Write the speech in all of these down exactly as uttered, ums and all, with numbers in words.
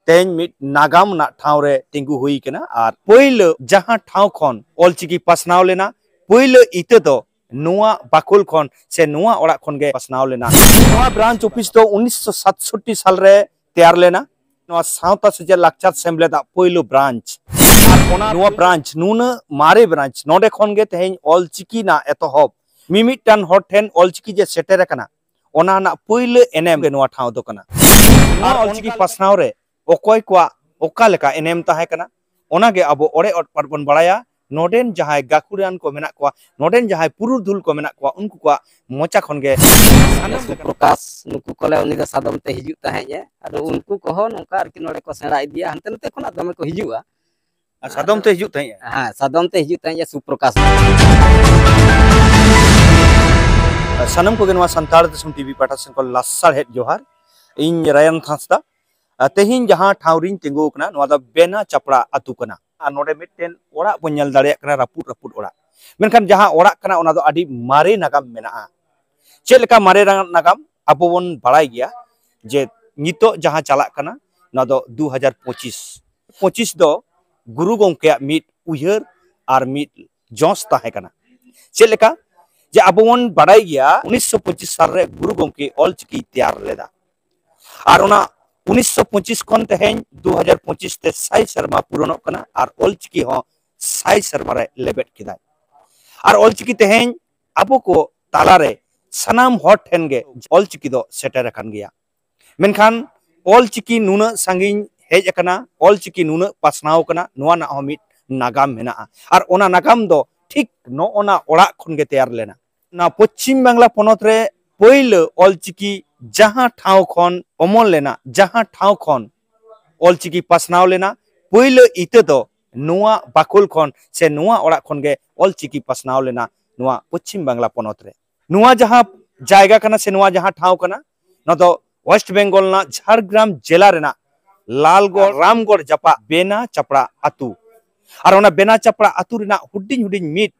ᱛᱮᱦᱮᱧ ᱢᱤᱫ ᱱᱟᱜᱟᱢ ᱨᱮᱱᱟᱜ ᱴᱷᱟᱶ ᱨᱮ ᱛᱤᱸᱜᱩ ᱦᱩᱭ ᱠᱟᱱᱟ᱾ ᱟᱨ ᱯᱳᱭᱞᱳ ᱡᱟᱦᱟᱸ ᱴᱷᱟᱶ ᱠᱷᱚᱱ ᱚᱞᱪᱤᱠᱤ ᱯᱟᱥᱱᱟᱣ ᱞᱮᱱᱟ, ᱯᱳᱭᱞᱳ ᱤᱛᱟᱹ ᱫᱚ ᱱᱚᱣᱟ ᱵᱟᱠᱷᱳᱞ ᱠᱷᱚᱱ ᱥᱮ ᱱᱚᱣᱟ ᱚᱲᱟᱜ ᱠᱷᱚᱱ ᱜᱮ ᱯᱟᱥᱱᱟᱣ ᱞᱮᱱᱟ᱾ ᱱᱚᱣᱟ ᱵᱨᱟᱧᱪ ᱚᱯᱷᱤᱥ ᱫᱚ ᱩᱱᱤᱥᱥᱚ ᱥᱟᱛᱥᱚᱴᱴᱤ ᱥᱟᱞ ᱨᱮ ᱛᱮᱭᱟᱨ ᱞᱮᱱᱟ᱾ ᱱᱚᱣᱟ ᱥᱟᱶᱛᱟ ᱥᱮᱪᱮᱫ ᱞᱟᱠᱪᱟᱨ ᱥᱮᱢᱞᱮᱫᱟᱜ ᱯᱳᱭᱞᱳ ᱵᱨᱟᱧᱪ᱾ ᱟᱨ ᱚᱱᱟ ᱱᱚᱣᱟ ᱵᱨᱟᱧᱪ ᱱᱩᱱᱟᱹᱜ ᱢᱟᱨᱮ ᱵᱨᱟᱧᱪ, ᱱᱚᱰᱮ ᱠᱷᱚᱱ ᱜᱮ ᱛᱮᱦᱮᱧ ᱚᱞᱪᱤᱠᱤ ᱨᱮᱱᱟᱜ ᱮᱛᱚᱦᱚᱵ, ᱢᱤᱢᱤᱫᱴᱟᱝ ᱦᱚᱲ ᱴᱷᱮᱱ ᱚᱞᱪᱤᱠᱤ ᱡᱮ ᱥᱮᱴᱮᱨ ᱟᱠᱟᱱᱟ, ᱚᱱᱟ ᱨᱮᱱᱟᱜ ᱯᱳᱭᱞᱳ ᱮᱱᱮᱢ ᱜᱮ ᱱᱚᱣᱟ ᱴᱷᱟᱶ ᱫᱚ ᱠᱟᱱᱟ᱾ ᱱᱚᱣᱟ ᱟᱨ ᱚᱞᱪᱤᱠᱤ ᱚᱱᱠᱟ ᱯᱟᱥᱱᱟᱣ ᱨᱮ ᱚᱠᱚᱭ ᱠᱚᱣᱟᱜ ᱚᱠᱟ ᱞᱮᱠᱟ ᱮᱱᱮᱢ ᱛᱟᱦᱮᱸ ᱠᱟᱱᱟ, ᱚᱱᱟ ᱜᱮ ᱟᱵᱚ ᱚᱲᱮ ᱚᱛᱯᱟᱛ ᱵᱚᱱ ᱵᱟᱲᱟᱭᱟ᱾ ᱱᱚᱰᱮᱱ ᱡᱟᱦᱟᱸᱭ ᱜᱟᱹᱠᱷᱩᱲᱟᱱ ᱠᱚ ᱢᱮᱱᱟᱜ ᱠᱚᱣᱟ, ᱱᱚᱰᱮᱱ ᱡᱟᱦᱟᱸᱭ ᱯᱩᱨᱩᱫᱷᱩᱞ ᱠᱚ ᱢᱮᱱᱟᱜ ᱠᱚᱣᱟ, ᱩᱱᱠᱩ ᱠᱚᱣᱟᱜ ᱢᱚᱪᱟ ᱠᱷᱚᱱ ᱜᱮ ᱥᱟᱱᱟᱢ ᱞᱮᱠᱟᱱᱟᱜ ᱥᱩᱯᱨᱚᱠᱟᱥ, ᱱᱩᱠᱩ ᱠᱚᱞᱮ, ᱩᱱᱤ ᱫᱚ ᱥᱟᱫᱚᱢ ᱛᱮ ᱦᱤᱡᱩᱜ ᱛᱟᱦᱮᱸᱫ ᱮ᱾ ᱟᱫᱚ ᱩᱱᱠᱩ ᱠᱚᱦᱚᱸ ᱱᱚᱝᱠᱟ ᱟᱨᱠᱤ ᱱᱚᱰᱮ ᱠᱚ ᱥᱮᱬᱟ ᱤᱫᱤᱭᱟ, ᱦᱟᱱᱛᱮ ᱱᱟᱛᱮ ᱠᱷᱚᱱᱟᱜ ᱫᱚᱢᱮ ᱠᱚ ᱦᱤᱡᱩᱜᱼᱟ᱾ ᱟᱨ ᱥᱟᱫᱚᱢ ᱛᱮ ᱦᱤᱡᱩᱜ ᱛᱟᱦᱮᱸᱫ ᱮ? ᱦᱮᱸ, ᱥᱟᱫᱚᱢ ᱛᱮ ᱦᱤᱡᱩᱜ ᱛᱟᱦᱮᱸᱫ ᱮ ᱥᱩᱯᱨᱚᱠᱟᱥ᱾ ᱥᱟᱱᱟᱢ ᱠᱚᱜᱮ ᱱᱚᱣᱟ ᱥᱟᱱᱛᱟᱲ ᱫᱤᱥᱚᱢ ᱴᱤᱵᱷᱤ ᱯᱟᱦᱴᱟ ᱥᱮᱱ ᱠᱷᱚᱱ ᱞᱟᱥᱟᱲᱦᱮᱫ ᱡᱚᱦᱟᱨ᱾ ᱤᱧ ᱨᱟᱭᱟᱱ ᱦᱟᱸᱥᱫᱟ᱾ ᱟᱨ ᱛᱮᱦᱮᱧ ᱡᱟᱦᱟᱸ ᱴᱷᱟᱶ ᱨᱤᱧ ᱛᱤᱸᱜᱩ ᱟᱠᱟᱱᱟ, ᱱᱚᱣᱟ ᱫᱚ ᱵᱮᱱᱟ ᱪᱟᱯᱲᱟ ᱟᱹᱛᱩ ᱠᱟᱱᱟ᱾ ᱟᱨ ᱱᱚᱰᱮ ᱢᱤᱫᱴᱮᱱ ᱚᱲᱟᱜ ᱵᱚᱱ ᱧᱮᱞ ᱫᱟᱲᱮᱭᱟᱜ ᱠᱟᱱᱟ, ᱨᱟᱹᱯᱩᱫ ᱨᱟᱹᱯᱩᱫ ᱚᱲᱟᱜ᱾ ᱢᱮᱱᱠᱷᱟᱱ ᱡᱟᱦᱟᱸ ᱚᱲᱟᱜ ᱠᱟᱱᱟ, ᱚᱱᱟ ᱫᱚ ᱟᱹᱰᱤ ᱢᱟᱨᱮ ᱱᱟᱜᱟᱢ ᱢᱮᱱᱟᱜᱼᱟ᱾ ᱪᱮᱫ ᱞᱮᱠᱟ ᱢᱟᱨᱮ ᱱᱟᱜᱟᱢ? ᱟᱵᱚ ᱵᱚᱱ ᱵᱟᱲᱟᱭ ᱜᱮᱭᱟ ᱡᱮ ᱱᱤᱛᱚᱜ ᱡᱟᱦᱟᱸ ᱪᱟᱞᱟᱜ ᱠᱟᱱᱟ, ᱱᱚᱣᱟ ᱫᱚ ᱫᱩ ᱦᱟᱡᱟᱨ ᱯᱚᱸᱪᱤᱥ᱾ ᱯᱚᱸᱪᱤᱥ ᱫᱚ ᱜᱩᱨᱩ ᱜᱚᱢᱠᱮᱭᱟᱜ ᱢᱤᱫ ᱩᱭᱦᱟᱹᱨ ᱟᱨ ᱢᱤᱫ ᱡᱚᱥ ᱛᱟᱦᱮᱸ ᱠᱟᱱᱟ᱾ ᱪᱮᱫ ᱞᱮᱠᱟ? ᱡᱮ ᱟᱵᱚ ᱵᱚᱱ ᱵᱟᱲᱟᱭ ᱜᱮᱭᱟ, ᱩᱱᱤᱥᱥᱚ ᱯᱚᱸᱪᱤᱥ ᱥᱟᱞ ᱨᱮ ᱜᱩᱨᱩ ᱜᱚᱢᱠᱮ ᱚᱞᱪᱤᱠᱤᱭ ᱛᱮᱭᱟᱨ ᱞᱮᱫᱟ᱾ ᱟᱨ ᱚᱱᱟ ᱩᱱᱤᱥᱥᱚ ᱯᱚᱸᱪᱤᱥ ᱠᱷᱚᱱ ᱛᱮᱦᱮᱧ ᱫᱩ ᱦᱟᱡᱟᱨ ᱯᱚᱸᱪᱤᱥ ᱛᱮ ᱥᱟᱭ ᱥᱮᱨᱢᱟ ᱯᱩᱨᱚᱱᱚᱜ ᱠᱟᱱᱟ, ᱟᱨ ᱚᱞᱪᱤᱠᱤ ᱦᱚᱸ ᱥᱟᱭ ᱥᱮᱨᱢᱟ ᱨᱮ ᱞᱮᱵᱮᱫ ᱠᱮᱫᱟᱭ᱾ ᱟᱨ ᱚᱞᱪᱤᱠᱤ ᱛᱮᱦᱮᱧ ᱟᱵᱚ ᱠᱚ ᱛᱟᱞᱟᱨᱮ ᱥᱟᱱᱟᱢ ᱦᱚᱲ ᱴᱷᱮᱱ ᱜᱮ ᱚᱞᱪᱤᱠᱤ ᱫᱚ ᱥᱮᱴᱮᱨ ᱟᱠᱟᱱ ᱜᱮᱭᱟ᱾ ᱢᱮᱱᱠᱷᱟᱱ ᱚᱞᱪᱤᱠᱤ ᱱᱩᱱᱟᱹᱜ ᱥᱟᱺᱜᱤᱧ ᱦᱮᱡ ᱟᱠᱟᱱᱟ, ᱚᱞᱪᱤᱠᱤ ᱱᱩᱱᱟᱹᱜ ᱯᱟᱥᱱᱟᱣ ᱟᱠᱟᱱᱟ, ᱱᱚᱣᱟ ᱨᱮᱱᱟᱜ ᱦᱚᱸ ᱢᱤᱫ ᱱᱟᱜᱟᱢ ᱢᱮᱱᱟᱜᱼᱟ᱾ ᱟᱨ ᱚᱱᱟ ᱱᱟᱜᱟᱢ ᱫᱚ ᱴᱷᱤᱠ ᱱᱚᱜᱼᱚ ᱱᱟ ᱚᱲᱟᱜ ᱠᱷᱚᱱ ᱜᱮ ᱛᱮᱭᱟᱨ ᱞᱮᱱᱟ᱾ ᱱᱚᱣᱟ ᱯᱚᱪᱷᱤᱢ ᱵᱟᱝᱞᱟ ᱯᱚᱱᱚᱛ ᱨᱮ ᱯᱳᱭᱞᱳ ᱚᱞᱪᱤᱠᱤ ᱡᱟᱦᱟᱸ ᱴᱷᱟᱶ ᱠᱷᱚᱱ ᱚᱢᱚᱱ ᱞᱮᱱᱟ, ᱡᱟᱦᱟᱸ ᱴᱷᱟᱶ ᱠᱷᱚᱱ ᱚᱞᱪᱤᱠᱤ ᱯᱟᱥᱱᱟᱣ ᱞᱮᱱᱟ, ᱯᱳᱭᱞᱳ ᱤᱛᱟᱹ ᱫᱚ ᱱᱚᱣᱟ ᱵᱟᱠᱷᱳᱞ ᱠᱷᱚᱱ ᱥᱮ ᱱᱚᱣᱟ ᱚᱲᱟᱜ ᱠᱷᱚᱱ ᱜᱮ ᱚᱞᱪᱤᱠᱤ ᱯᱟᱥᱱᱟᱣ ᱞᱮᱱᱟ ᱱᱚᱣᱟ ᱯᱚᱪᱷᱤᱢ ᱵᱟᱝᱞᱟ ᱯᱚᱱᱚᱛ ᱨᱮ᱾ ᱱᱚᱣᱟ ᱡᱟᱦᱟᱸ ᱡᱟᱭᱜᱟ ᱠᱟᱱᱟ ᱥᱮ ᱱᱚᱣᱟ ᱡᱟᱦᱟᱸ ᱴᱷᱟᱶ ᱠᱟᱱᱟ, ᱱᱚᱣᱟ ᱫᱚ ᱳᱭᱮᱥᱴ ᱵᱮᱝᱜᱚᱞ ᱨᱮᱱᱟᱜ ᱡᱷᱟᱲᱜᱨᱟᱢ ᱡᱮᱞᱟ ᱨᱮᱱᱟᱜ ᱞᱟᱞᱜᱚᱲ ᱨᱟᱢᱜᱚᱲ ᱡᱟᱯᱟᱜ ᱵᱮᱱᱟ ᱪᱟᱯᱲᱟ ᱟᱹᱛᱩ᱾ ᱟᱨ ᱚᱱᱟ ᱵᱮᱱᱟ ᱪᱟᱯᱲᱟ ᱟᱹᱛᱩ ᱨᱮᱱᱟᱜ ᱦᱩᱰᱤᱧ ᱦᱩᱰᱤᱧ ᱢᱤᱫ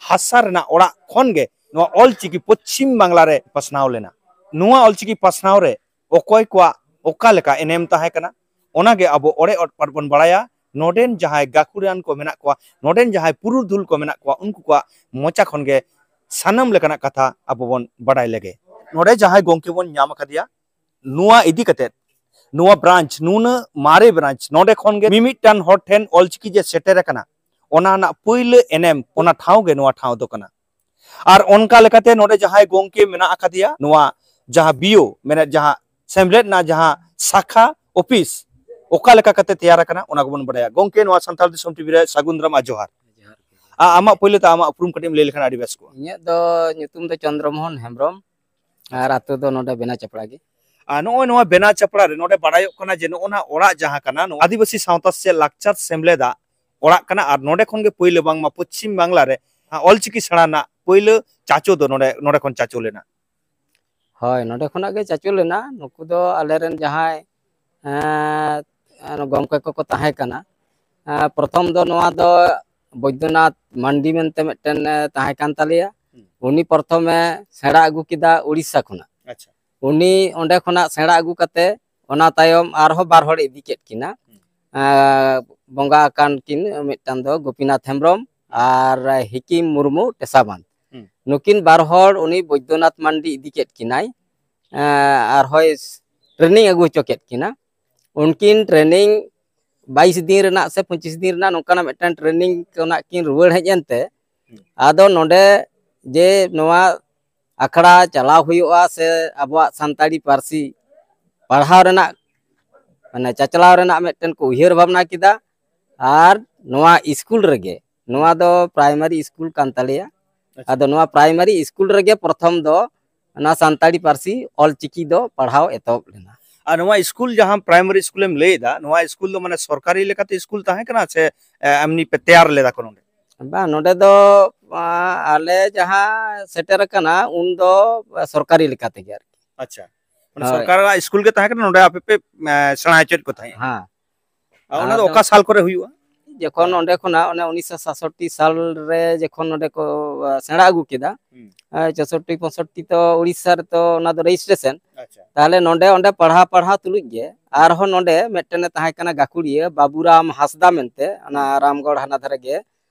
ᱦᱟᱥᱟ ᱨᱮᱱᱟᱜ ᱚᱲᱟᱜ ᱠᱷᱚᱱ ᱜᱮ ᱱᱚᱣᱟ ᱚᱞᱪᱤᱠᱤ ᱯᱚᱪᱷᱤᱢ ᱵᱟᱝᱞᱟ ᱨᱮ ᱯᱟᱥᱱᱟᱣ ᱞᱮᱱᱟ᱾ ᱱᱚᱣᱟ ᱚᱞᱪᱤᱠᱤ ᱯᱟᱥᱱᱟᱣ ᱨᱮ ᱚᱠᱚᱭ ᱠᱚᱣᱟᱜ ᱚᱠᱟ ᱞᱮᱠᱟ ᱮᱱᱮᱢ ᱛᱟᱦᱮᱸ ᱠᱟᱱᱟ, ᱚᱱᱟᱜᱮ ᱟᱵᱚ ᱚᱲᱮ ᱚᱲᱯᱟᱴ ᱵᱚᱱ ᱵᱟᱲᱟᱭᱟ᱾ ᱱᱚᱰᱮᱱ ᱡᱟᱦᱟᱸᱭ ᱜᱟᱹᱠᱷᱩᱲᱟᱱ ᱠᱚ ᱢᱮᱱᱟᱜ ᱠᱚᱣᱟ, ᱱᱚᱰᱮᱱ ᱡᱟᱦᱟᱸᱭ ᱯᱩᱨᱩᱫᱷᱩᱞ ᱠᱚ ᱢᱮᱱᱟᱜ ᱠᱚᱣᱟ, ᱩᱱᱠᱩ ᱠᱚᱣᱟᱜ ᱢᱚᱪᱟ ᱠᱷᱚᱱ ᱜᱮ ᱥᱟᱱᱟᱢ ᱞᱮᱠᱟᱱᱟᱜ ᱠᱟᱛᱷᱟ ᱟᱵᱚ ᱵᱚᱱ ᱵᱟᱰᱟᱭ ᱞᱮᱜᱮ᱾ ᱱᱚᱰᱮ ᱡᱟᱦᱟᱸᱭ ᱜᱚᱢᱠᱮ ᱵᱚᱱ ᱧᱟᱢ ᱟᱠᱟᱫᱮᱭᱟ, ᱱᱚᱣᱟ ᱤᱫᱤ ᱠᱟᱛᱮ, ᱱᱚᱣᱟ ᱵᱨᱟᱧᱪ, ᱱᱩᱱᱟᱹᱜ ᱢᱟᱨᱮ ᱵᱨᱟᱧᱪ, ᱱᱚᱰᱮ ᱠᱷᱚᱱ ᱜᱮ ᱢᱤᱢᱤᱫᱴᱟᱝ ᱦᱚᱲ ᱴᱷᱮᱱ ᱚᱞᱪᱤᱠᱤ ᱡᱮ ᱥᱮᱴᱮᱨ ᱟᱠᱟᱱᱟ, ᱚᱱᱟ ᱨᱮᱱᱟᱜ ᱯᱩᱭᱞᱟᱹ ᱮᱱᱮᱢ, ᱚᱱᱟ ᱴᱷᱟᱶ ᱜᱮ ᱱᱚᱣᱟ ᱴᱷᱟᱶ ᱫᱚ ᱠᱟᱱᱟ᱾ ᱟᱨ ᱚᱱᱠᱟ ᱞᱮᱠᱟᱛᱮ ᱱᱚᱰᱮ ᱡᱟᱦᱟᱸᱭ ᱜᱚᱢᱠᱮ ᱢᱮᱱᱟᱜ ᱟᱠᱟᱫᱮᱭᱟ, ᱱᱚᱣᱟ ᱡᱟᱦᱟᱸ ᱵᱤᱭᱳ, ᱢᱮᱱᱮᱫ ᱡᱟᱦᱟᱸ ᱥᱮᱢᱞᱮᱫ ᱨᱮᱱᱟᱜ ᱡᱟᱦᱟᱸ ᱥᱟᱠᱷᱟ ᱚᱯᱷᱤᱥ, ᱚᱠᱟ ᱞᱮᱠᱟ ᱠᱟᱛᱮ ᱛᱮᱭᱟᱨ ᱟᱠᱟᱱᱟ, ᱚᱱᱟ ᱜᱮᱵᱚᱱ ᱵᱟᱰᱟᱭᱟ᱾ ᱜᱚᱢᱠᱮ, ᱱᱚᱣᱟ ᱥᱟᱱᱛᱟᱲ ᱫᱤᱥᱚᱢ ᱴᱤᱵᱷᱤ ᱨᱮ ᱥᱟᱹᱜᱩᱱ ᱫᱟᱨᱟᱢ ᱟᱨ ᱡᱚᱦᱟᱨ᱾ ᱡᱚᱦᱟᱨ ᱜᱮ᱾ ᱟ-, ᱟᱢᱟᱜ ᱯᱳᱭᱞᱳ ᱛᱮ ᱟᱢᱟᱜ ᱩᱯᱨᱩᱢ ᱠᱟᱹᱴᱤᱡ ᱮᱢ ᱞᱟᱹᱭ ᱞᱮᱠᱷᱟᱱ ᱟᱹᱰᱤ ᱵᱮᱥ ᱠᱚᱜᱼᱟ᱾ ᱤᱧᱟᱹᱜ ᱫᱚ ᱧᱩᱛᱩᱢ ᱫᱚ ᱪᱚᱱᱫᱨᱚ ᱢᱳᱦᱚᱱ ᱦᱮᱢᱵᱨᱚᱢ᱾ ᱟᱨ ᱟᱪᱪᱷᱟ᱾ ᱟᱹᱛᱩ ᱫᱚ ᱱᱚᱰᱮ ᱵᱮᱱᱟ ᱪᱟᱯᱲᱟ ᱜᱮ᱾ ᱟᱨ ᱱᱚᱜᱼᱚᱭ ᱱᱚᱣᱟ ᱵᱮᱱᱟ ᱪᱟᱯᱲᱟ ᱨᱮ ᱱᱚᱰᱮ ᱵᱟᱲᱟᱭᱚᱜ ᱠᱟᱱᱟ ᱡᱮ ᱱᱚᱜᱼᱚ ᱱᱟ ᱚᱲᱟᱜ ᱡᱟᱦᱟᱸ ᱠᱟᱱᱟ, ᱱᱚᱣᱟ ᱟᱹᱫᱤᱵᱟᱹᱥᱤ ᱥᱟᱶᱛᱟ ᱥᱮ ᱞᱟᱠᱪᱟᱨ ᱥᱮᱢᱞᱮᱫᱟᱜ ᱚᱲᱟᱜ ᱠᱟᱱᱟ᱾ ᱟᱨ ᱱᱚᱰᱮ ᱠᱷᱚᱱ ᱜᱮ ᱯᱳᱭᱞᱳ ᱵᱟᱝᱢᱟ ᱯᱚᱪᱷᱤᱢ ᱵᱟᱝᱞᱟ ᱨᱮ ᱚᱞᱪᱤᱠᱤ ᱥᱮᱬᱟ ᱨᱮᱱᱟᱜ ᱯᱳᱭᱞᱳ ᱪᱟᱪᱳ ᱫᱚ ᱱᱚᱰᱮ, ᱱᱚᱰᱮ ᱠᱷᱚᱱ ᱪᱟᱪᱳ ᱞᱮᱱᱟ᱾ ᱦᱳᱭ, ᱱᱚᱰᱮ ᱠᱷᱚᱱᱟᱜ ᱜᱮ ᱪᱟᱪᱳ ᱞᱮᱱᱟ᱾ ᱱᱩᱠᱩ ᱫᱚ ᱟᱞᱮᱨᱮᱱ ᱡᱟᱦᱟᱸᱭ, ᱮᱸ, ᱜᱚᱢᱠᱮ ᱠᱚᱠᱚ ᱛᱟᱦᱮᱸ ᱠᱟᱱᱟ, ᱮᱸ, ᱯᱨᱚᱛᱷᱚᱢ ᱫᱚ ᱱᱚᱣᱟ ᱫᱚ ᱵᱳᱭᱫᱚᱱᱟᱛᱷ ᱢᱟᱱᱰᱤ ᱢᱮᱱᱛᱮ ᱢᱤᱫᱴᱮᱱ, ᱮ, ᱛᱟᱦᱮᱸ ᱠᱟᱱ ᱛᱟᱞᱮᱭᱟ᱾ ᱦᱩᱸ᱾ ᱩᱱᱤ ᱯᱨᱚᱛᱷᱚᱢᱮ ᱥᱮᱬᱟ ᱟᱹᱜᱩ ᱠᱮᱫᱟ ᱩᱲᱤᱥᱥᱟ ᱠᱷᱚᱱᱟᱜ᱾ ᱟᱪᱪᱷᱟ᱾ ᱩᱱᱤ ᱚᱸᱰᱮ ᱠᱷᱚᱱᱟᱜ ᱥᱮᱬᱟ ᱟᱹᱜᱩ ᱠᱟᱛᱮ, ᱚᱱᱟ ᱛᱟᱭᱚᱢ ᱟᱨᱦᱚᱸ ᱵᱟᱨ ᱦᱚᱲ ᱤᱫᱤ ᱠᱮᱫ ᱠᱤᱱᱟ᱾ ᱦᱩᱸ᱾ ᱮᱸ, ᱵᱚᱸᱜᱟ ᱟᱠᱟᱱ ᱠᱤᱱ, ᱢᱤᱫᱴᱟᱝ ᱫᱚ ᱜᱳᱯᱤᱱᱟᱛᱷ ᱦᱮᱢᱵᱨᱚᱢ ᱟᱨ ᱦᱤᱠᱤᱢ ᱢᱩᱨᱢᱩ ᱴᱮᱥᱟᱵᱟᱸᱫᱷ᱾ ᱦᱩᱸ᱾ ᱱᱩᱠᱤᱱ ᱵᱟᱨ ᱦᱚᱲ ᱩᱱᱤ ᱵᱳᱭᱫᱚᱱᱟᱛᱷ ᱢᱟᱱᱰᱤ ᱤᱫᱤ ᱠᱮᱫ ᱠᱤᱱᱟᱭ, ᱮᱸ, ᱟᱨ ᱦᱚᱭ ᱴᱨᱮᱱᱤᱝ ᱟᱹᱜᱩ ᱦᱚᱪᱚ ᱠᱮᱫ ᱠᱤᱱᱟ᱾ ᱩᱱᱠᱤᱱ ᱴᱨᱮᱱᱤᱝ ᱵᱟᱭᱤᱥ ᱫᱤᱱ ᱨᱮᱱᱟᱜ ᱥᱮ ᱯᱚᱸᱪᱤᱥ ᱫᱤᱱ ᱨᱮᱱᱟᱜ ᱱᱚᱝᱠᱟᱱᱟᱜ ᱢᱤᱫᱴᱟᱝ ᱴᱨᱮᱱᱤᱝ ᱠᱷᱚᱱᱟᱜ ᱠᱤᱱ ᱨᱩᱣᱟᱹᱲ ᱦᱮᱡ ᱮᱱᱛᱮ, ᱦᱩᱸ᱾ ᱟᱫᱚ ᱱᱚᱰᱮ ᱡᱮ ᱱᱚᱣᱟ ᱟᱠᱷᱲᱟ ᱪᱟᱞᱟᱣ ᱦᱩᱭᱩᱜᱼᱟ ᱥᱮ ᱟᱵᱚᱣᱟᱜ ᱥᱟᱱᱛᱟᱲᱤ ᱯᱟᱹᱨᱥᱤ ᱯᱟᱲᱦᱟᱣ ᱨᱮᱱᱟᱜ, ᱢᱟᱱᱮ, ᱪᱟᱪᱞᱟᱣ ᱨᱮᱱᱟᱜ ᱢᱤᱫᱴᱮᱱ ᱠᱚ ᱩᱭᱦᱟᱹᱨ ᱵᱷᱟᱵᱽᱱᱟ ᱠᱮᱫᱟ᱾ ᱟᱨ ᱱᱚᱣᱟ ᱥᱠᱩᱞ ᱨᱮᱜᱮ, ᱱᱚᱣᱟ ᱫᱚ ᱯᱨᱟᱭᱢᱟᱨᱤ ᱥᱠᱩᱞ ᱠᱟᱱ ᱛᱟᱞᱮᱭᱟ᱾ ᱟᱪᱪᱷᱟ᱾ ᱟᱫᱚ ᱱᱚᱣᱟ ᱯᱨᱟᱭᱢᱟᱨᱤ ᱥᱠᱩᱞ ᱨᱮᱜᱮ ᱯᱨᱚᱛᱷᱚᱢ ᱫᱚ ᱚᱱᱟ ᱥᱟᱱᱛᱟᱲᱤ ᱯᱟᱹᱨᱥᱤ ᱚᱞ ᱪᱤᱠᱤ ᱫᱚ ᱯᱟᱲᱦᱟᱣ ᱮᱛᱚᱦᱚᱵ ᱞᱮᱱᱟ᱾ ᱟᱨ ᱱᱚᱣᱟ ᱥᱠᱩᱞ, ᱡᱟᱦᱟᱸ ᱯᱨᱟᱭᱢᱟᱨᱤ ᱥᱠᱩᱞᱮᱢ ᱞᱟᱹᱭ ᱮᱫᱟ, ᱱᱚᱣᱟ ᱥᱠᱩᱞ ᱫᱚ ᱢᱟᱱᱮ ᱥᱚᱨᱠᱟᱨᱤ ᱞᱮᱠᱟᱛᱮ ᱥᱠᱩᱞ ᱛᱟᱦᱮᱸ ᱠᱟᱱᱟ ᱥᱮ, ᱮ, ᱮᱢᱱᱤ ᱯᱮ ᱛᱮᱭᱟᱨ ᱞᱮᱫᱟ ᱠᱚ ᱱᱚᱰᱮ? ᱵᱟᱝ, ᱱᱚᱰᱮ ᱫᱚ, ᱟ, ᱟᱞᱮ ᱡᱟᱦᱟᱸ ᱥᱮᱴᱮᱨ ᱟᱠᱟᱱᱟ, ᱩᱱ ᱫᱚ ᱥᱚᱨᱠᱟᱨᱤ ᱞᱮᱠᱟ ᱛᱮᱜᱮ ᱟᱨᱠᱤ᱾ ᱟᱪᱪᱷᱟ, ᱢᱟᱱᱮ ᱦᱳᱭ᱾ ᱥᱚᱨᱠᱟᱨᱟᱜ ᱥᱠᱩᱞ ᱜᱮ ᱛᱟᱦᱮᱸ ᱠᱟᱱᱟ, ᱱᱚᱰᱮ ᱟᱯᱮ ᱯᱮ, ᱮ, ᱥᱮᱬᱟ ᱦᱚᱪᱚᱭᱮᱫ ᱠᱚ ᱛᱟᱦᱮᱸᱫ? ᱦᱮᱸ᱾ ᱟᱨ ᱚᱱᱟ ᱫᱚ ᱟᱫᱚ ᱚᱠᱟ ᱥᱟᱞ ᱠᱚᱨᱮ ᱦᱩᱭᱩᱜᱼᱟ? ᱡᱚᱠᱷᱚᱱ ᱦᱮᱸ᱾ ᱚᱸᱰᱮ ᱠᱷᱚᱱᱟᱜ ᱚᱱᱮ ᱩᱱᱤᱥᱥᱚ ᱥᱟᱛᱥᱚᱴᱴᱤ ᱥᱟᱞ ᱨᱮ ᱡᱚᱠᱷᱚᱱ ᱱᱚᱸᱰᱮ ᱠᱚ, ᱟ, ᱥᱮᱬᱟ ᱟᱹᱜᱩ ᱠᱮᱫᱟ, ᱦᱩᱸ᱾ ᱟ, ᱪᱳᱥᱚᱴᱴᱤ ᱯᱚᱸᱭᱥᱚᱴᱴᱤ ᱛᱚ ᱩᱲᱤᱥᱥᱟ ᱨᱮᱛᱚ ᱚᱱᱟ ᱫᱚ ᱨᱮᱡᱤᱥᱴᱨᱮᱥᱚᱱ᱾ ᱟᱪᱪᱷᱟ᱾ ᱛᱟᱦᱚᱞᱮ ᱱᱚᱸᱰᱮ, ᱚᱸᱰᱮ ᱯᱟᱲᱦᱟᱣ, ᱯᱟᱲᱦᱟᱣ ᱛᱩᱞᱩᱡ ᱜᱮ ᱟᱨᱦᱚᱸ ᱱᱚᱸᱰᱮ ᱢᱤᱫᱴᱮᱱᱮ ᱛᱟᱦᱮᱸ ᱠᱟᱱᱟ ᱜᱟᱹᱠᱷᱩᱲᱤᱭᱟᱹ ᱵᱟᱵᱩᱨᱟᱢ ᱦᱟᱸᱥᱫᱟ ᱢᱮᱱᱛᱮ, ᱚᱱᱟ ᱦᱩᱸ᱾ ᱨᱟᱢᱜᱚᱲ ᱦᱟᱱᱟ ᱫᱷᱟᱨᱮ ᱜᱮ᱾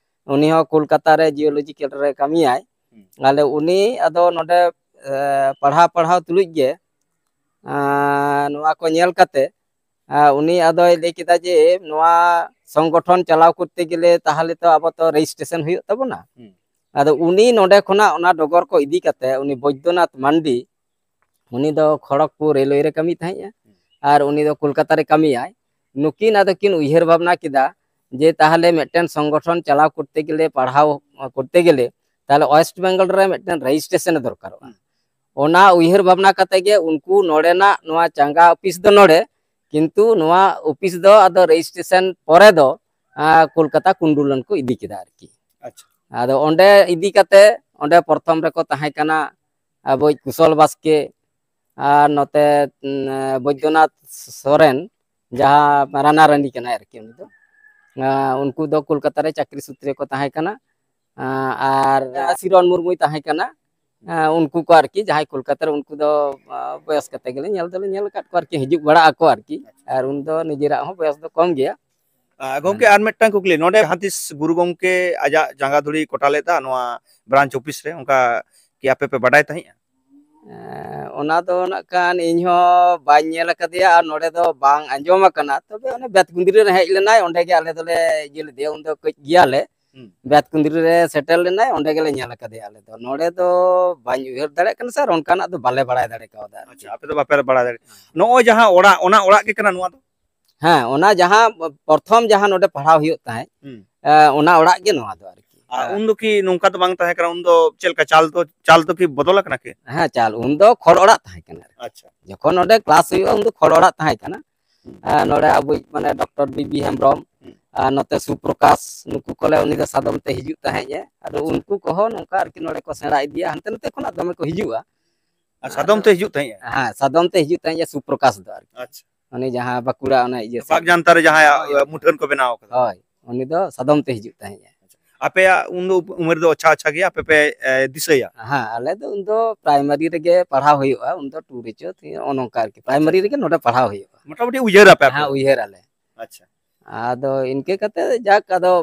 ᱩᱱᱤ ᱦᱚᱸ ᱠᱳᱞᱠᱟᱛᱟ ᱨᱮ ᱡᱤᱭᱳᱞᱚᱡᱤᱠᱮᱞ ᱨᱮ ᱠᱟᱹᱢᱤᱭᱟᱭ᱾ ᱦᱩᱸ᱾ ᱛᱟᱦᱚᱞᱮ ᱩᱱᱤ ᱟᱫᱚ ᱱᱚᱸᱰᱮ, ᱮ, ᱯᱟᱲᱦᱟᱣ, ᱯᱟᱲᱦᱟᱣ ᱛᱩᱞᱩᱡ ᱜᱮ, ᱟ, ᱱᱚᱣᱟ ᱠᱚ ᱧᱮᱞ ᱠᱟᱛᱮ, ᱟ, ᱩᱱᱤ ᱟᱫᱚᱭ ᱞᱟᱹᱭ ᱠᱮᱫᱟ ᱡᱮ ᱱᱚᱣᱟ ᱥᱚᱝᱜᱚᱴᱷᱚᱱ ᱪᱟᱞᱟᱣ ᱠᱚᱨᱛᱮ ᱜᱮᱞᱮ ᱛᱟᱦᱚᱞᱮ ᱛᱚ ᱟᱵᱚ ᱛᱚ ᱨᱮᱡᱤᱥᱴᱨᱮᱥᱚᱱ ᱦᱩᱭᱩᱜ ᱛᱟᱵᱚᱱᱟ᱾ ᱦᱩᱸ᱾ ᱟᱫᱚ ᱩᱱᱤ ᱱᱚᱸᱰᱮ ᱠᱷᱚᱱᱟᱜ ᱚᱱᱟ ᱰᱚᱜᱚᱨ ᱠᱚ ᱤᱫᱤ ᱠᱟᱛᱮ ᱩᱱᱤ ᱵᱳᱭᱫᱚᱱᱟᱛᱷ ᱢᱟᱱᱰᱤ, ᱩᱱᱤ ᱫᱚ ᱠᱷᱚᱲᱚᱜᱽᱯᱩᱨ ᱨᱮᱞᱣᱮ ᱨᱮ ᱠᱟᱹᱢᱤ ᱛᱟᱦᱮᱸᱫᱼᱟ, ᱦᱩᱸ᱾ ᱟᱨ ᱩᱱᱤ ᱫᱚ ᱠᱳᱞᱠᱟᱛᱟ ᱨᱮ ᱠᱟᱹᱢᱤᱭᱟᱭ᱾ ᱱᱩᱠᱤᱱ ᱟᱫᱚ ᱠᱤᱱ ᱩᱭᱦᱟᱹᱨ ᱵᱷᱟᱵᱽᱱᱟ ᱠᱮᱫᱟ ᱡᱮ ᱛᱟᱦᱚᱞᱮ ᱢᱤᱫᱴᱮᱱ ᱥᱚᱝᱜᱚᱴᱷᱚᱱ ᱪᱟᱞᱟᱣ ᱠᱚᱨᱛᱮ ᱜᱮᱞᱮ, ᱯᱟᱲᱦᱟᱣ ᱠᱚᱨᱛᱮ ᱜᱮᱞᱮ, ᱛᱟᱦᱚᱞᱮ ᱳᱭᱮᱥᱴ ᱵᱮᱝᱜᱚᱞ ᱨᱮ ᱢᱤᱫᱴᱮᱱ ᱨᱮᱡᱤᱥᱴᱨᱮᱥᱚᱱ ᱮ ᱫᱚᱨᱠᱟᱨᱚᱜᱼᱟ᱾ ᱦᱩᱸ᱾ ᱚᱱᱟ ᱩᱭᱦᱟᱹᱨ ᱵᱷᱟᱵᱽᱱᱟ ᱠᱟᱛᱮ ᱜᱮ ᱩᱱᱠᱩ ᱱᱚᱰᱮᱱᱟᱜ ᱱᱚᱣᱟ ᱪᱟᱸᱜᱟ ᱚᱯᱷᱤᱥ ᱫᱚ ᱱᱚᱰᱮ, ᱠᱤᱱᱛᱩ ᱱᱚᱣᱟ ᱚᱯᱷᱤᱥ ᱫᱚ ᱟᱫᱚ ᱨᱮᱡᱤᱥᱴᱨᱮᱥᱚᱱ ᱯᱚᱨᱮ ᱫᱚ, ᱟ, ᱠᱳᱞᱠᱟᱛᱟ ᱠᱩᱱᱰᱩᱞᱚᱱ ᱠᱚ ᱤᱫᱤ ᱠᱮᱫᱟ ᱟᱨᱠᱤ᱾ ᱟᱪᱪᱷᱟ᱾ ᱟᱫᱚ ᱚᱸᱰᱮ ᱤᱫᱤ ᱠᱟᱛᱮ ᱚᱸᱰᱮ ᱯᱨᱚᱛᱷᱚᱢ ᱨᱮᱠᱚ ᱛᱟᱦᱮᱸ ᱠᱟᱱᱟ ᱟᱵᱚᱭᱤᱡ ᱠᱩᱥᱚᱞ ᱵᱟᱥᱠᱮ, ᱟᱨ ᱱᱚᱛᱮ, ᱩᱸ, ᱵᱳᱭᱫᱚᱱᱟᱛᱷ ᱥᱚᱨᱮᱱ, ᱡᱟᱦᱟᱸ ᱨᱟᱱᱟ ᱨᱟᱱᱤ ᱠᱟᱱᱟᱭ ᱟᱨᱠᱤ ᱩᱱᱤ ᱫᱚ᱾ ᱟ, ᱩᱱᱠᱩ ᱫᱚ ᱠᱳᱞᱠᱟᱛᱟ ᱨᱮ ᱪᱟᱹᱠᱨᱤ ᱥᱩᱛᱨᱮ ᱠᱚ ᱛᱟᱦᱮᱸ ᱠᱟᱱᱟ᱾ ᱟ, ᱟᱨ ᱥᱤᱨᱚᱱ ᱢᱩᱨᱢᱩᱭ ᱛᱟᱦᱮᱸ ᱠᱟᱱᱟ᱾ ᱟ, ᱩᱱᱠᱩ ᱠᱚ ᱟᱨᱠᱤ ᱡᱟᱦᱟᱸᱭ ᱠᱳᱞᱠᱟᱛᱟ ᱨᱮ, ᱩᱱᱠᱩ ᱫᱚ, ᱟ, ᱵᱚᱭᱚᱥ ᱠᱟᱛᱮ ᱜᱮᱞᱮ ᱧᱮᱞ ᱫᱚᱞᱮ ᱧᱮᱞ ᱟᱠᱟᱫ ᱠᱚᱣᱟ ᱟᱨᱠᱤ, ᱦᱤᱡᱩᱜ ᱵᱟᱲᱟᱜ ᱟᱠᱚ ᱟᱨᱠᱤ᱾ ᱟᱨ ᱩᱱ ᱫᱚ ᱱᱤᱡᱮᱨᱟᱜ ᱦᱚᱸ ᱵᱚᱭᱚᱥ ᱫᱚ ᱠᱚᱢ ᱜᱮᱭᱟ᱾ ᱟ, ᱜᱚᱢᱠᱮ, ᱟᱨ ᱢᱤᱫᱴᱟᱝ ᱠᱩᱠᱞᱤ, ᱱᱚᱰᱮ ᱡᱟᱦᱟᱸ ᱛᱤᱥ ᱜᱩᱨᱩ ᱜᱚᱢᱠᱮ ᱟᱡᱟᱜ ᱡᱟᱸᱜᱟ ᱫᱷᱩᱲᱤ ᱠᱚᱴᱟ ᱞᱮᱫᱟ ᱱᱚᱣᱟ ᱵᱨᱟᱧᱪ ᱚᱯᱷᱤᱥ ᱨᱮ, ᱚᱱᱠᱟ ᱠᱤ ᱟᱯᱮ ᱯᱮ ᱵᱟᱰᱟᱭ ᱛᱟᱦᱮᱸᱫᱼᱟ? ᱮᱸ, ᱚᱱᱟ ᱫᱚ ᱱᱟᱜ ᱠᱷᱟᱱ ᱤᱧ ᱦᱚᱸ ᱵᱟᱹᱧ ᱧᱮᱞ ᱟᱠᱟᱫᱮᱭᱟ ᱟᱨ ᱱᱚᱰᱮ ᱫᱚ ᱵᱟᱝ ᱟᱸᱡᱚᱢ ᱟᱠᱟᱱᱟ᱾ ᱛᱚᱵᱮ ᱚᱱᱮ ᱵᱮᱛᱠᱩᱸᱫᱽᱨᱤ ᱨᱮ ᱦᱮᱡ ᱞᱮᱱᱟᱭ, ᱚᱸᱰᱮ ᱜᱮ ᱟᱞᱮ ᱫᱚᱞᱮ ᱤᱭᱟᱹ ᱞᱮᱫᱮᱭᱟ, ᱩᱱ ᱫᱚ ᱠᱟᱹᱡ ᱜᱮᱭᱟᱞᱮ᱾ ᱦᱩᱸ᱾ ᱵᱮᱛᱠᱩᱸᱫᱽᱨᱤ ᱨᱮ ᱥᱮᱴᱮᱨ ᱞᱮᱱᱟᱭ, ᱚᱸᱰᱮ ᱜᱮᱞᱮ ᱧᱮᱞ ᱟᱠᱟᱫᱮᱭᱟ ᱟᱞᱮ ᱫᱚ᱾ ᱱᱚᱰᱮ ᱫᱚ ᱵᱟᱹᱧ ᱩᱭᱦᱟᱹᱨ ᱫᱟᱲᱮᱭᱟᱜ ᱠᱟᱱᱟ ᱥᱮ, ᱟᱨ ᱚᱱᱠᱟᱱᱟᱜ ᱫᱚ ᱵᱟᱞᱮ ᱵᱟᱲᱟᱭ ᱫᱟᱲᱮ ᱠᱟᱣᱫᱟ ᱟᱨᱠᱤ᱾ ᱟᱪᱪᱷᱟ, ᱟᱯᱮ ᱫᱚ ᱵᱟᱯᱮ ᱵᱟᱲᱟᱭ ᱫᱟᱲᱮᱭᱟᱜᱼᱟ᱾ ᱱᱚᱜᱼᱚᱭ ᱡᱟᱦᱟᱸ ᱚᱲᱟᱜ, ᱚᱱᱟ ᱚᱲᱟᱜ ᱜᱮ ᱠᱟᱱᱟ ᱱᱚᱣᱟ ᱫᱚ? ᱦᱮᱸ, ᱚᱱᱟ ᱡᱟᱦᱟᱸ ᱯᱨᱚᱛᱷᱚᱢ ᱡᱟᱦᱟᱸ ᱱᱚᱰᱮ ᱯᱟᱲᱦᱟᱣ ᱦᱩᱭᱩᱜ ᱛᱟᱦᱮᱸᱫ, ᱦᱩᱸ᱾ ᱮ, ᱚᱱᱟ ᱚᱲᱟᱜ ᱜᱮ ᱱᱚᱣᱟ ᱫᱚ ᱟᱨᱠᱤ᱾ ᱟᱨ ᱦᱮᱸ᱾ ᱩᱱ ᱫᱚ ᱠᱤ ᱱᱚᱝᱠᱟ ᱫᱚ ᱵᱟᱝ ᱛᱟᱦᱮᱸ ᱠᱟᱱᱟ? ᱩᱱ ᱫᱚ ᱪᱮᱫ ᱞᱮᱠᱟ ᱪᱟᱞ ᱫᱚ, ᱪᱟᱞ ᱫᱚ ᱠᱤ ᱵᱚᱫᱚᱞ ᱟᱠᱟᱱᱟ ᱠᱤ? ᱦᱮᱸ, ᱪᱟᱞ, ᱩᱱ ᱫᱚ ᱠᱷᱚᱲ ᱚᱲᱟᱜ ᱛᱟᱦᱮᱸ ᱠᱟᱱᱟ᱾ ᱟᱪᱪᱷᱟ᱾ ᱡᱚᱠᱷᱚᱱ ᱱᱚᱰᱮ ᱠᱞᱟᱥ ᱦᱩᱭᱩᱜᱼᱟ, ᱩᱱ ᱫᱚ ᱠᱷᱚᱲ ᱚᱲᱟᱜ ᱛᱟᱦᱮᱸ ᱠᱟᱱᱟ᱾ ᱦᱩᱸ᱾ ᱟᱨ ᱱᱚᱰᱮ ᱟᱵᱚᱭᱤᱡ ᱢᱟᱱᱮ ᱰᱚᱠᱴᱚᱨ ᱵᱤ ᱵᱤ ᱦᱮᱢᱵᱨᱚᱢ, ᱦᱩᱸ᱾ ᱟᱨ ᱱᱚᱛᱮ ᱥᱩᱯᱨᱚᱠᱟᱥ, ᱱᱩᱠᱩ ᱠᱚᱞᱮ, ᱩᱱᱤ ᱫᱚ ᱥᱟᱫᱚᱢ ᱛᱮ ᱦᱤᱡᱩᱜ ᱛᱟᱦᱮᱸᱫ ᱮ᱾ ᱟᱫᱚ ᱟᱪᱪᱷᱟ᱾ ᱩᱱᱠᱩ ᱠᱚᱦᱚᱸ ᱱᱚᱝᱠᱟ ᱟᱨᱠᱤ ᱱᱚᱰᱮ ᱠᱚ ᱥᱮᱬᱟ ᱤᱫᱤᱭᱟ, ᱦᱟᱱᱛᱮ ᱱᱟᱛᱮ ᱠᱷᱚᱱᱟᱜ ᱫᱚᱢᱮ ᱠᱚ ᱦᱤᱡᱩᱜᱼᱟ᱾ ᱟᱨ ᱥᱟᱫᱚᱢ ᱟᱫᱚ ᱛᱮ ᱦᱤᱡᱩᱜ ᱛᱟᱦᱮᱸᱫ ᱮ? ᱦᱮᱸ, ᱥᱟᱫᱚᱢ ᱛᱮ ᱦᱤᱡᱩᱜ ᱛᱟᱦᱮᱸᱫ ᱮ ᱥᱩᱯᱨᱚᱠᱟᱥ ᱫᱚ ᱟᱨᱠᱤ᱾ ᱟᱪᱪᱷᱟ᱾ ᱩᱱᱤ ᱡᱟᱦᱟᱸ ᱵᱟᱸᱠᱩᱲᱟ ᱚᱱᱟ ᱤᱭᱟᱹ ᱥᱮᱫ᱾ ᱵᱟᱜᱽᱡᱟᱱᱛᱟ ᱨᱮ ᱡᱟᱦᱟᱸᱭᱟᱜ ᱦᱳᱭ᱾ ᱢᱩᱴᱷᱟᱹᱱ ᱠᱚ ᱵᱮᱱᱟᱣ ᱠᱟᱫᱟ᱾ ᱦᱳᱭ᱾ ᱩᱱᱤ ᱫᱚ ᱥᱟᱫᱚᱢ ᱛᱮ ᱦᱤᱡᱩᱜ ᱛᱟᱦᱮᱸᱫ᱾ ᱟᱯᱮᱭᱟᱜ ᱩᱱ ᱫᱚ ᱩᱢᱮᱨ ᱫᱚ ᱟᱪᱪᱷᱟ ᱟᱪᱪᱷᱟ ᱜᱮᱭᱟ, ᱟᱯᱮ ᱯᱮ ᱮ, ᱫᱤᱥᱟᱹᱭᱟ? ᱦᱮᱸ, ᱟᱞᱮ ᱫᱚ ᱩᱱ ᱫᱚ ᱯᱨᱟᱭᱢᱟᱨᱤ ᱨᱮᱜᱮ ᱯᱟᱲᱦᱟᱣ ᱦᱩᱭᱩᱜᱼᱟ, ᱩᱱ ᱫᱚ ᱴᱩ ᱨᱮᱪᱚ ᱛᱤ-, ᱱᱚᱜᱼᱚ ᱱᱚᱝᱠᱟ ᱟᱨᱠᱤ, ᱯᱨᱟᱭᱢᱟᱨᱤ ᱨᱮᱜᱮ ᱱᱚᱰᱮ ᱯᱟᱲᱦᱟᱣ ᱦᱩᱭᱩᱜᱼᱟ᱾ ᱢᱚᱴᱟᱢᱩᱴᱤ ᱩᱭᱦᱟᱹᱨ ᱟᱯᱮ ᱟᱯᱮ? ᱦᱮᱸ, ᱩᱭᱦᱟᱹᱨ ᱟᱞᱮ᱾ ᱟᱪᱪᱷᱟ᱾ ᱟᱫᱚ ᱤᱱᱠᱟᱹ ᱠᱟᱛᱮ ᱡᱟᱠ ᱟᱫᱚ,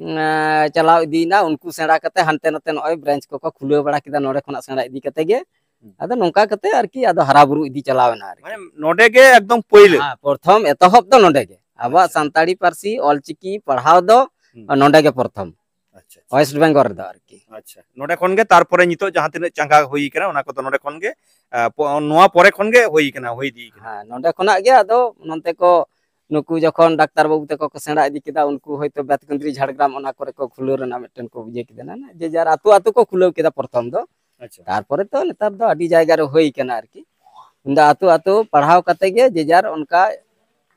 ᱮᱸ, ᱪᱟᱞᱟᱣ ᱤᱫᱤᱭᱮᱱᱟ, ᱩᱱᱠᱩ ᱥᱮᱬᱟ ᱠᱟᱛᱮ ᱦᱟᱱᱛᱮ ᱱᱟᱛᱮ ᱱᱚᱜᱼᱚᱭ ᱵᱨᱟᱧᱪ ᱠᱚᱠᱚ ᱠᱷᱩᱞᱟᱹᱣ ᱵᱟᱲᱟ ᱠᱮᱫᱟ, ᱱᱚᱰᱮ ᱠᱷᱚᱱᱟᱜ ᱥᱮᱬᱟ ᱤᱫᱤ ᱠᱟᱛᱮ ᱜᱮ᱾ ᱦᱩᱸ᱾ ᱟᱫᱚ ᱱᱚᱝᱠᱟ ᱠᱟᱛᱮ ᱟᱨᱠᱤ ᱟᱫᱚ ᱦᱟᱨᱟ ᱵᱩᱨᱩ ᱤᱫᱤ ᱪᱟᱞᱟᱣ ᱮᱱᱟ ᱟᱨᱠᱤ᱾ ᱢᱟᱱᱮ ᱱᱚᱰᱮ ᱜᱮ ᱮᱠᱫᱚᱢ ᱯᱳᱭᱞᱳ? ᱦᱮᱸ, ᱯᱨᱚᱛᱷᱚᱢ ᱮᱛᱚᱦᱚᱵ ᱫᱚ ᱱᱚᱰᱮ ᱜᱮ᱾ ᱟᱵᱚᱣᱟᱜ ᱟᱪᱪᱷᱟ᱾ ᱥᱟᱱᱛᱟᱲᱤ ᱯᱟᱹᱨᱥᱤ ᱚᱞᱪᱤᱠᱤ ᱯᱟᱲᱦᱟᱣ ᱫᱚ ᱦᱩᱸ᱾ ᱱᱚᱰᱮ ᱜᱮ ᱯᱨᱚᱛᱷᱚᱢ᱾ ᱟᱪᱪᱷᱟ, ᱟᱪᱪᱷᱟ᱾ ᱳᱭᱮᱥᱴ ᱵᱮᱝᱜᱚᱞ ᱨᱮᱫᱚ ᱟᱨᱠᱤ᱾ ᱟᱪᱪᱷᱟ, ᱱᱚᱰᱮ ᱠᱷᱚᱱ ᱜᱮ ᱛᱟᱨᱯᱚᱨᱮ ᱱᱤᱛᱚᱜ ᱡᱟᱦᱟᱸ ᱛᱤᱱᱟᱹᱜ ᱪᱟᱸᱜᱟ ᱦᱩᱭ ᱠᱟᱱᱟ, ᱚᱱᱟ ᱠᱚᱫᱚ ᱱᱚᱰᱮ ᱠᱷᱚᱱ ᱜᱮ, ᱟ, ᱯᱚ-, ᱱᱚᱣᱟ ᱯᱚᱨᱮ ᱠᱷᱚᱱ ᱜᱮ ᱦᱩᱭ ᱠᱟᱱᱟ, ᱦᱩᱭ ᱤᱫᱤ ᱠᱟᱱᱟ᱾ ᱦᱮᱸ, ᱱᱚᱰᱮ ᱠᱷᱚᱱᱟᱜ ᱜᱮ ᱟᱫᱚ ᱱᱚᱱᱛᱮ ᱠᱚ, ᱱᱩᱠᱩ ᱡᱚᱠᱷᱚᱱ ᱰᱟᱠᱛᱟᱨ ᱵᱟᱹᱵᱩ ᱛᱟᱠᱚ ᱠᱚ ᱥᱮᱬᱟ ᱤᱫᱤ ᱠᱮᱫᱟ, ᱩᱱᱠᱩ ᱦᱚᱭᱛᱳ ᱵᱮᱛᱠᱩᱸᱫᱽᱨᱤ ᱡᱷᱟᱲᱜᱨᱟᱢ ᱚᱱᱟ ᱠᱚᱨᱮ ᱠᱚ ᱠᱷᱩᱞᱟᱹᱣ ᱨᱮᱱᱟᱜ ᱢᱤᱫᱴᱮᱱ ᱠᱚ ᱤᱭᱟᱹ ᱠᱮᱫᱟ, ᱱᱟ-, ᱱᱟ-, ᱡᱮ ᱡᱟᱨ ᱟᱹᱛᱩ ᱟᱹᱛᱩ ᱠᱚ ᱠᱷᱩᱞᱟᱹᱣ ᱠᱮᱫᱟ ᱯᱨᱚᱛᱷᱚᱢ ᱫᱚ᱾ ᱟᱪᱪᱷᱟ᱾ ᱛᱟᱨᱯᱚᱨᱮ ᱛᱚ ᱱᱮᱛᱟᱨ ᱫᱚ ᱟᱹᱰᱤ ᱡᱟᱭᱜᱟ ᱨᱮ ᱦᱩᱭ ᱠᱟᱱᱟ ᱟᱨᱠᱤ᱾ ᱩᱱᱫᱚ ᱟᱹᱛᱩ ᱟᱹᱛᱩ ᱯᱟᱲᱦᱟᱣ ᱠᱟᱛᱮ ᱜᱮ ᱡᱮ ᱡᱟᱨ ᱚᱱᱠᱟ,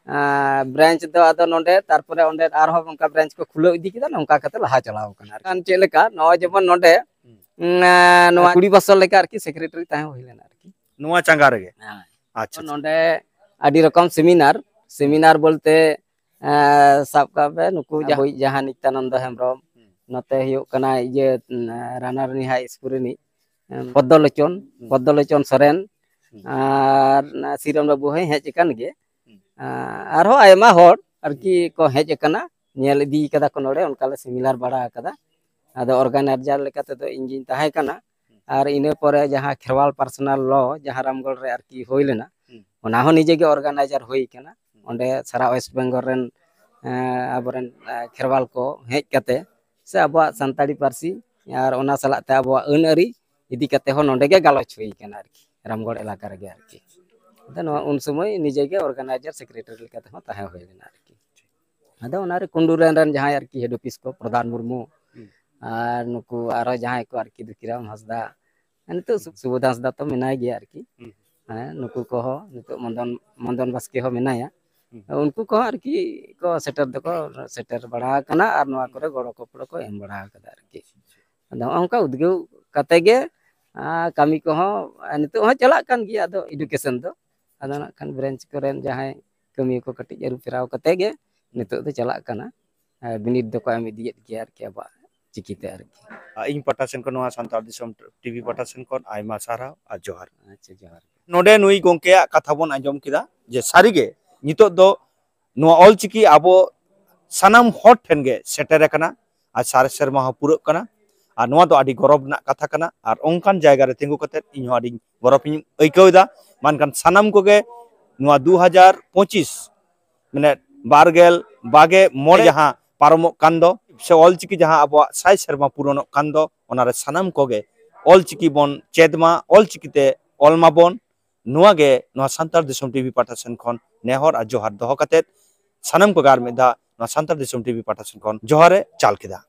ᱟᱸ, ᱵᱨᱟᱧᱪ ᱫᱚ ᱟᱫᱚ ᱱᱚᱰᱮ, ᱛᱟᱨᱯᱚᱨᱮ ᱚᱸᱰᱮ ᱟᱨᱦᱚᱸ ᱚᱱᱠᱟ ᱵᱨᱟᱧᱪ ᱠᱚ ᱠᱷᱩᱞᱟᱹᱣ ᱤᱫᱤ ᱠᱮᱫᱟ, ᱱᱚᱝᱠᱟ ᱠᱟᱛᱮ ᱞᱟᱦᱟ ᱪᱟᱞᱟᱣ ᱠᱟᱱᱟ ᱟᱨᱠᱤ᱾ ᱠᱷᱟᱱ ᱪᱮᱫ ᱞᱮᱠᱟ, ᱱᱚᱜᱼᱚᱭ ᱡᱮᱢᱚᱱ ᱱᱚᱰᱮ, ᱦᱩᱸ᱾ ᱩᱸ, ᱟᱸ, ᱱᱚᱣᱟ ᱠᱩᱲᱤ ᱵᱚᱪᱷᱚᱨ ᱞᱮᱠᱟ ᱟᱨᱠᱤ ᱥᱮᱠᱨᱮᱴᱟᱨᱤ ᱛᱟᱦᱮᱸ ᱦᱩᱭ ᱞᱮᱱᱟ ᱟᱨᱠᱤ᱾ ᱱᱚᱣᱟ ᱪᱟᱸᱜᱟ ᱨᱮᱜᱮ? ᱦᱮᱸ᱾ ᱟᱪᱪᱷᱟ, ᱛᱚ ᱟᱪᱪᱷᱟ᱾ ᱱᱚᱰᱮ ᱟᱹᱰᱤ ᱨᱚᱠᱚᱢ ᱥᱮᱢᱤᱱᱟᱨ, ᱦᱩᱸ᱾ ᱥᱮᱢᱤᱱᱟᱨ ᱵᱚᱞᱛᱮ, ᱮᱸ, ᱥᱟᱵ ᱠᱟᱜ ᱯᱮ ᱱᱩᱠᱩ ᱦᱩᱸ᱾ ᱡᱟᱦᱟᱸ ᱱᱤᱛᱭᱟᱱᱚᱱᱫᱚ ᱦᱮᱢᱵᱨᱚᱢ, ᱦᱩᱸ᱾ ᱱᱚᱛᱮ ᱦᱩᱭᱩᱜ ᱠᱟᱱᱟ ᱤᱭᱟᱹ, ᱩᱸ, ᱨᱟᱱᱟᱨᱟᱱᱤ ᱦᱟᱭ ᱥᱠᱩᱞ ᱨᱤᱱᱤᱡ, ᱩᱸ, ᱯᱚᱫᱽᱫᱚᱞᱳᱪᱚᱱ, ᱦᱩᱸ᱾ ᱯᱚᱫᱽᱫᱚᱞᱳᱪᱚᱱ ᱥᱚᱨᱮᱱ, ᱦᱩᱸ᱾ ᱟᱨ ᱚᱱᱟ ᱥᱤᱨᱚᱢ ᱵᱟᱹᱵᱩ ᱦᱚᱸᱭ ᱦᱮᱡ ᱟᱠᱟᱱ ᱜᱮ᱾ ᱦᱩᱸ᱾ ᱟᱨ ᱟᱨᱦᱚᱸ ᱟᱭᱢᱟ ᱦᱚᱲ ᱟᱨᱠᱤ ᱦᱩᱸ᱾ ᱠᱚ ᱦᱮᱡ ᱟᱠᱟᱱᱟ, ᱧᱮᱞ ᱤᱫᱤ ᱠᱟᱫᱟ ᱠᱚ ᱱᱚᱰᱮ, ᱚᱱᱠᱟ ᱞᱮ ᱥᱮᱢᱤᱱᱟᱨ ᱵᱟᱲᱟ ᱟᱠᱟᱫᱟ᱾ ᱟᱫᱚ ᱚᱨᱜᱟᱱᱟᱭᱡᱟᱨ ᱞᱮᱠᱟ ᱛᱮᱫᱚ ᱤᱧ ᱜᱤᱧ ᱛᱟᱦᱮᱸ ᱠᱟᱱᱟ᱾ ᱦᱩᱸ᱾ ᱟᱨ ᱤᱱᱟᱹ ᱯᱚᱨᱮ ᱡᱟᱦᱟᱸ ᱠᱷᱮᱨᱣᱟᱞ ᱯᱟᱨᱥᱚᱱᱟᱞ ᱞᱚ ᱡᱟᱦᱟᱸ ᱨᱟᱢᱜᱚᱲ ᱨᱮ ᱟᱨᱠᱤ ᱦᱩᱭ ᱞᱮᱱᱟ, ᱦᱩᱸ᱾ ᱚᱱᱟ ᱦᱚᱸ ᱱᱤᱡᱮ ᱜᱮ ᱚᱨᱜᱟᱱᱟᱭᱡᱟᱨ ᱦᱩᱭ ᱠᱟᱱᱟ᱾ ᱦᱩᱸ᱾ ᱚᱸᱰᱮ ᱥᱟᱨᱟ ᱳᱭᱮᱥᱴ ᱵᱮᱝᱜᱚᱞ ᱨᱮᱱ, ᱮᱸ, ᱟᱵᱚᱨᱮᱱ, ᱮᱸ, ᱠᱷᱮᱨᱣᱟᱞ ᱠᱚ ᱦᱮᱡ ᱠᱟᱛᱮ ᱥᱮ ᱟᱵᱚᱣᱟᱜ ᱥᱟᱱᱛᱟᱲᱤ ᱯᱟᱹᱨᱥᱤ ᱟᱨ ᱚᱱᱟ ᱥᱟᱞᱟᱜ ᱛᱮ ᱟᱵᱚᱣᱟᱜ ᱟᱹᱱ ᱟᱹᱨᱤ ᱤᱫᱤ ᱠᱟᱛᱮ ᱦᱚᱸ ᱱᱚᱰᱮ ᱜᱮ ᱜᱟᱞᱚᱪ ᱦᱩᱭ ᱠᱟᱱᱟ ᱟᱨᱠᱤ, ᱨᱟᱢᱜᱚᱲ ᱮᱞᱟᱠᱟ ᱨᱮᱜᱮ ᱟᱨᱠᱤ᱾ ᱟᱫᱚ ᱱᱚᱣᱟ ᱩᱱ ᱥᱚᱢᱚᱭ ᱱᱤᱡᱮ ᱜᱮ ᱚᱨᱜᱟᱱᱟᱭᱡᱟᱨ ᱥᱮᱠᱨᱮᱴᱟᱨᱤ ᱞᱮᱠᱟ ᱛᱮᱦᱚᱸ ᱛᱟᱦᱮᱸ ᱦᱩᱭ ᱞᱮᱱᱟ ᱟᱨᱠᱤ᱾ ᱟᱫᱚ ᱚᱱᱟᱨᱮ ᱠᱩᱱᱰᱩᱨᱮᱱ ᱨᱮᱱ ᱡᱟᱦᱟᱸᱭ ᱟᱨᱠᱤ ᱦᱮᱰ ᱚᱯᱷᱤᱥ ᱠᱚ, ᱯᱨᱚᱫᱷᱟᱱ ᱢᱩᱨᱢᱩ, ᱦᱩᱸ᱾ ᱟᱨ ᱱᱩᱠᱩ ᱟᱨᱦᱚᱸ ᱡᱟᱦᱟᱸᱭ ᱠᱚ ᱟᱨᱠᱤ ᱫᱩᱠᱷᱤᱨᱟᱢ ᱦᱟᱸᱥᱫᱟ, ᱱᱤᱛᱚᱜ ᱦᱩᱸ᱾ ᱥᱩ-, ᱥᱩᱵᱳᱫᱷᱟ ᱦᱟᱸᱥᱫᱟ ᱛᱚ ᱢᱮᱱᱟᱭ ᱜᱮᱭᱟ ᱟᱨᱠᱤ᱾ ᱦᱩᱸ᱾ ᱦᱮᱸ, ᱱᱩᱠᱩ ᱠᱚᱦᱚᱸ ᱱᱤᱛᱚᱜ ᱢᱚᱫᱚᱱ, ᱢᱚᱫᱚᱱ ᱵᱟᱥᱠᱮ ᱦᱚᱸ ᱢᱮᱱᱟᱭᱟ᱾ ᱦᱩᱸ᱾ ᱩᱱᱠᱩ ᱠᱚᱦᱚᱸ ᱟᱨᱠᱤ ᱠᱚ ᱥᱮᱴᱮᱨ ᱫᱚᱠᱚ ᱥᱮᱴᱮᱨ ᱵᱟᱲᱟ ᱟᱠᱟᱱᱟ ᱟᱨ ᱱᱚᱣᱟ ᱦᱩᱸ᱾ ᱠᱚᱨᱮ ᱜᱚᱲᱚ ᱜᱚᱯᱚᱲᱚ ᱠᱚ ᱮᱢ ᱵᱟᱲᱟ ᱟᱠᱟᱫᱟ ᱟᱨᱠᱤ᱾ ᱟᱫᱚ ᱦᱚᱸᱜᱼᱚ ᱱᱚᱝᱠᱟ ᱩᱫᱽᱜᱟᱹᱣ ᱠᱟᱛᱮ ᱜᱮ, ᱟᱸ, ᱠᱟᱹᱢᱤ ᱠᱚᱦᱚᱸ, ᱟᱸ, ᱱᱤᱛᱚᱜ ᱦᱚᱸ ᱪᱟᱞᱟᱜ ᱠᱟᱱ ᱜᱮᱭᱟ, ᱟᱫᱚ ᱮᱰᱩᱠᱮᱥᱚᱱ ᱫᱚ᱾ ᱟᱫᱚ ᱟᱪᱪᱷᱟ᱾ ᱱᱟᱜ ᱠᱷᱟᱱ ᱵᱨᱟᱧᱪ ᱠᱚᱨᱮᱱ ᱡᱟᱦᱟᱸᱭ ᱠᱟᱹᱢᱤᱭᱟᱹ ᱠᱚ ᱠᱟᱹᱴᱤᱡ ᱟᱹᱨᱩ ᱯᱷᱮᱨᱟᱣ ᱠᱟᱛᱮ ᱜᱮ ᱦᱩᱸ᱾ ᱱᱤᱛᱚᱜ ᱫᱚ ᱪᱟᱞᱟᱜ ᱠᱟᱱᱟ᱾ ᱵᱤᱱᱤᱰ ᱫᱚᱠᱚ ᱮᱢ ᱤᱫᱤᱭᱮᱫ ᱜᱮᱭᱟ ᱟᱨᱠᱤ, ᱟᱵᱚᱣᱟᱜ ᱪᱤᱠᱤᱛᱮ ᱟᱨᱠᱤ᱾ ᱤᱧ ᱯᱟᱦᱴᱟ ᱥᱮᱱ ᱠᱷᱚᱱ, ᱱᱚᱣᱟ ᱥᱟᱱᱛᱟᱲ ᱫᱤᱥᱚᱢ ᱴᱤᱵᱷᱤ ᱯᱟᱦᱴᱟ ᱥᱮᱱ ᱠᱷᱚᱱ ᱟᱭᱢᱟ ᱥᱟᱨᱦᱟᱣ ᱟᱨ ᱡᱚᱦᱟᱨ᱾ ᱟᱪᱪᱷᱟ, ᱡᱚᱦᱟᱨ᱾ ᱱᱚᱰᱮ ᱱᱩᱭ ᱜᱚᱢᱠᱮᱭᱟᱜ ᱠᱟᱛᱷᱟ ᱵᱚᱱ ᱟᱸᱡᱚᱢ ᱠᱮᱫᱟ ᱡᱮ ᱥᱟᱹᱨᱤᱜᱮ ᱱᱤᱛᱚᱜ ᱫᱚ ᱱᱚᱣᱟ ᱚᱞᱪᱤᱠᱤ ᱟᱵᱚ ᱥᱟᱱᱟᱢ ᱦᱚᱲ ᱴᱷᱮᱱ ᱜᱮ ᱥᱮᱴᱮᱨ ᱟᱠᱟᱱᱟ ᱟᱨ ᱥᱟᱨ ᱥᱮᱨᱢᱟ ᱦᱚᱸ ᱯᱩᱨᱟᱹᱜ ᱠᱟᱱᱟ᱾ ᱟᱨ ᱱᱚᱣᱟ ᱫᱚ ᱟᱹᱰᱤ ᱜᱚᱨᱚᱵᱽ ᱨᱮᱱᱟᱜ ᱠᱟᱛᱷᱟ ᱠᱟᱱᱟ᱾ ᱟᱨ ᱚᱱᱠᱟᱱ ᱡᱟᱭᱜᱟ ᱨᱮ ᱛᱤᱸᱜᱩ ᱠᱟᱛᱮ ᱤᱧ ᱦᱚᱸ ᱟᱹᱰᱤ ᱜᱚᱨᱚᱵᱽ ᱤᱧ ᱟᱹᱭᱠᱟᱹᱣ ᱮᱫᱟ᱾ ᱢᱮᱱᱠᱷᱟᱱ ᱥᱟᱱᱟᱢ ᱠᱚᱜᱮ ᱱᱚᱣᱟ ᱫᱩ ᱦᱟᱡᱟᱨ ᱯᱚᱸᱪᱤᱥ, ᱢᱟᱱᱮ ᱵᱟᱨ ᱜᱮᱞ ᱵᱟᱜᱮ ᱢᱚᱬᱮ ᱡᱟᱦᱟᱸ ᱯᱟᱨᱚᱢᱚᱜ ᱠᱟᱱ ᱫᱚ, ᱥᱮ ᱚᱞᱪᱤᱠᱤ ᱡᱟᱦᱟᱸ ᱟᱵᱚᱣᱟᱜ ᱥᱟᱭ ᱥᱮᱨᱢᱟ ᱯᱩᱨᱚᱱᱚᱜ ᱠᱟᱱ ᱫᱚ, ᱚᱱᱟᱨᱮ ᱥᱟᱱᱟᱢ ᱠᱚᱜᱮ ᱚᱞᱪᱤᱠᱤ ᱵᱚᱱ ᱪᱮᱫ ᱢᱟ, ᱚᱞᱪᱤᱠᱤ ᱛᱮ ᱚᱞ ᱢᱟᱵᱚᱱ᱾ ᱱᱚᱣᱟ ᱜᱮ ᱱᱚᱣᱟ ᱥᱟᱱᱛᱟᱲ ᱫᱤᱥᱚᱢ ᱴᱤᱵᱷᱤ ᱯᱟᱦᱴᱟ ᱥᱮᱱ ᱠᱷᱚᱱ ᱱᱮᱦᱚᱨ ᱟᱨ ᱡᱚᱦᱟᱨ ᱫᱚᱦᱚ ᱠᱟᱛᱮ, ᱥᱟᱱᱟᱢ ᱠᱚᱜᱮ ᱟᱨ ᱢᱤᱫ ᱫᱷᱟᱣ ᱱᱚᱣᱟ ᱥᱟᱱᱛᱟᱲ ᱫᱤᱥᱚᱢ ᱴᱤᱵᱷᱤ ᱯᱟᱦᱴᱟ ᱥᱮᱱ ᱠᱷᱚᱱ ᱡᱚᱦᱟᱨ ᱮ ᱪᱟᱞ ᱠᱮᱫᱟ᱾